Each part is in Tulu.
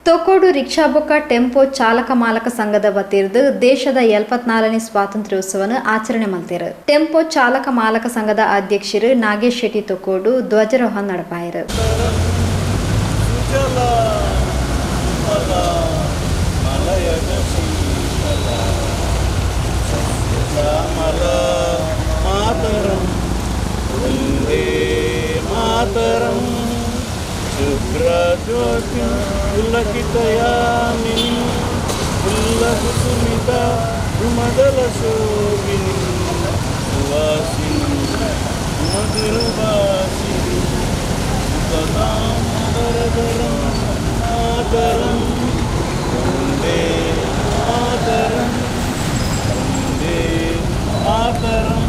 Thokkottu rickshaw ಬೊಕ್ಕ ಟೆಂಪೋ ಚಾಲಕ ಮಾಲಕ ಸಂಘದ ವತಿರ್ದ್ ದೇಶದ 74ನೇ ಸ್ವಾತಂತ್ರ್ಯೋತ್ಸವನು ಆಚರಣೆ ಮಲ್ತೆರು. ಟೆಂಪೋ ಚಾಲಕ ಮಾಲಕ ಸಂಘದ ಅಧ್ಯಕ್ಷರು ನಾಗೇಶ್ ಶೆಟ್ಟಿ ತೊಕ್ಕೋಡು ಧ್ವಜಾರೋಹಣ ನಡಪಾಯರು. ಶುಭ್ರಜ್ಯೋತಿ ಪುಲಕಿತಯಾಮಿನಿ ಪುಲ್ಲಕುಸುಮಿತ ದ್ರುಮದಲ ಶೋಭಿನಿ ಸುವಾಸಿನಿ ಮಧುರಭಾಷಿಣಿ ಸುಖದಾಂ ವರದರಂ ಮಾತರಂ ವಂದೇ ಮಾತರಂ ವಂದೇ ಮಾತರಂ.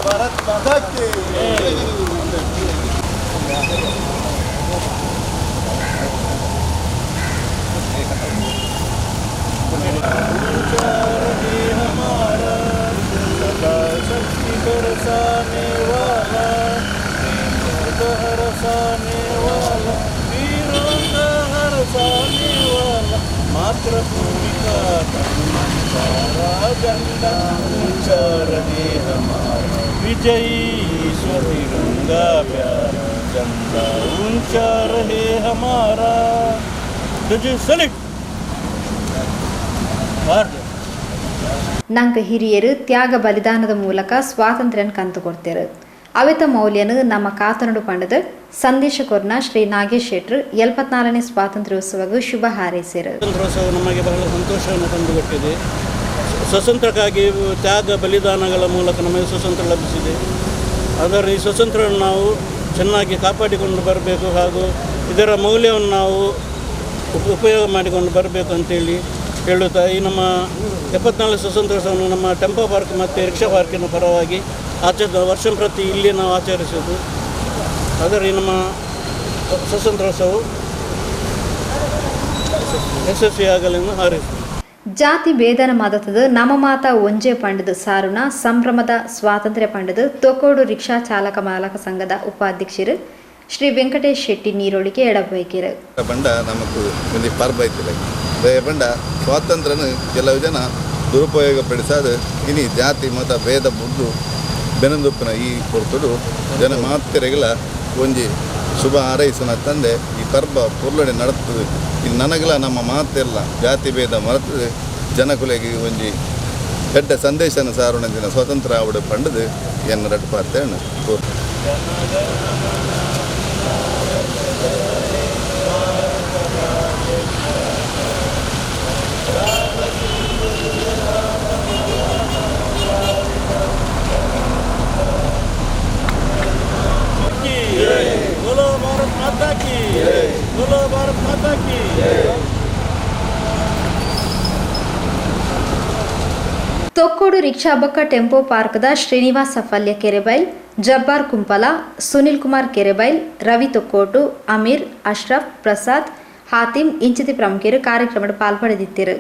भारत माता की. ऊंचा रहे हमारा सदा शक्ति बरसाने वाला, प्रेम का हरसाने वाला, वीरों का हरसाने वाला, मातृभूमि का तन मन सारा झंडा ऊंचा रहे हमारा, विजयी ईश्वर तिरंगा प्यारा, झंडा ऊंचा रहे हमारा. तुझे सैल्यूट. ನಂಕ ಹಿರಿಯರು ತ್ಯಾಗ ಬಲಿದಾನದ ಮೂಲಕ ಸ್ವಾತಂತ್ರ್ಯನ ಕಂತು ಕೊಡ್ತೇರು. ಅವಿತ ಮೌಲ್ಯನು ನಮ್ಮ ಕಾತನಡು ಪಂಡದ ಸಂದೇಶ ಕೊರ್ನ ಶ್ರೀ ನಾಗೇಶ್ ಶೆಟ್ರು 74ನೇ ಸ್ವಾತಂತ್ರ್ಯೋತ್ಸವಗೂ ಶುಭ ಹಾರೈಸಿರು. ಸ್ವಾತಂತ್ರ್ಯೋತ್ಸವ ನಮಗೆ ಬಹಳ ಸಂತೋಷವನ್ನು ತಂದುಕೊಟ್ಟಿದೆ. ಸ್ವತಂತ್ರಕ್ಕಾಗಿ ತ್ಯಾಗ ಬಲಿದಾನಗಳ ಮೂಲಕ ನಮಗೆ ಸ್ವತಂತ್ರ ಲಭಿಸಿದೆ. ಅದರ ಈ ಸ್ವತಂತ್ರವನ್ನು ನಾವು ಚೆನ್ನಾಗಿ ಕಾಪಾಡಿಕೊಂಡು ಬರಬೇಕು ಹಾಗೂ ಇದರ ಮೌಲ್ಯವನ್ನು ನಾವು ಉಪಯೋಗ ಮಾಡಿಕೊಂಡು ಬರಬೇಕು ಅಂತೇಳಿ ಹೇಳುತ್ತಾ, ಈ ನಮ್ಮ 74 ಸ್ವತಂತ್ರೋತ್ಸವವನ್ನು ನಮ್ಮ ಟೆಂಪೋ ಪಾರ್ಕ್ ಮತ್ತು ರಿಕ್ಷಾ ಪಾರ್ಕಿನ ಪರವಾಗಿ ವರ್ಷ ಪ್ರತಿ ಇಲ್ಲಿ ನಾವು ಆಚರಿಸುವುದು. ಅದರ ಈ ನಮ್ಮ ಸ್ವಾತಂತ್ರ್ಯೋತ್ಸವವು ಯಶಸ್ವಿಯಾಗಲೆಂದು ಹಾರೈಸುತ್ತೇನೆ. ಜಾತಿ ಭೇದನ ಮದತದ ನಮ ಮಾತ ಒಂಜೆ ಪಂಡದ ಸಾರುನ ಸಂಭ್ರಮದ ಸ್ವಾತಂತ್ರ್ಯ ಪಂಡದ ತೊಕೋಡು ರಿಕ್ಷಾ ಚಾಲಕ ಮಾಲಕ ಸಂಘದ ಉಪಾಧ್ಯಕ್ಷರು ಶ್ರೀ ವೆಂಕಟೇಶ್ ಶೆಟ್ಟಿ ನೀರೊಳಿಗೆ ಎಡಬೈಕಿರು. ಪಂಡ ನಮಕ್ ಒಂಜಿ ಪರ್ಬ ಇತ್ತಿಲ್ಲ. ಪಂಡ ಸ್ವಾತಂತ್ರ್ಯನು ಕೆಲವು ಜನ ದುರುಪಯೋಗ ಪಡಿಸಾದ ಇನಿ ಜಾತಿ ಮತ ಭೇದ ಬುಡ್ದು ಬೆನಂದುಪ್ಪನ ಈ ಪೊರ್ತುಡು ಜನ ಮಾತೆರೆಗಳ ಒಂಜಿ ಶುಭ ಹಾರೈಸುನ ತಂದೆ ಈ ಪರ್ಬ ಪೊರ್ಲಡೆ ನಡತದೆ. ಇದು ನನಗಲ ನಮ್ಮ ಮಾತೆಲ್ಲ ಜಾತಿ ಭೇದ ಮರೆತದೆ ಜನಕುಲೆಗೆ ಒಂಜಿ ಎಡ್ಡೆ ಸಂದೇಶನ ಸಾರುಣ ದಿನ ಸ್ವತಂತ್ರ ಆವಡು ಪಂಡದು ಎನ್ನ ರಡ್ಡು ಪಾರ್ತೇಣ. की बोलो भारत माता की, बोलो भारत माता की. ತೊಕ್ಕೋಡು ರಿಕ್ಷಾ ಬೊಕ್ಕ ಟೆಂಪೋ ಪಾರ್ಕ್ದ ಶ್ರೀನಿವಾಸ ಫಲ್ಯ ಕೆರೆಬೈಲ್, ಜಬ್ಬಾರ್ ಕುಂಪಲ, ಸುನಿಲ್ ಕುಮಾರ್ ಕೆರೆಬೈಲ್, ರವಿ ತೊಕ್ಕೋಟು, ಅಮೀರ್, ಅಶ್ರಫ್, ಪ್ರಸಾದ್, ಹಾತಿಮ್ ಇಂಚಿತಿ ಪ್ರಮುಖರು ಕಾರ್ಯಕ್ರಮದ ಪಾಲ್ಪಡೆದಿತ್ತಿರು.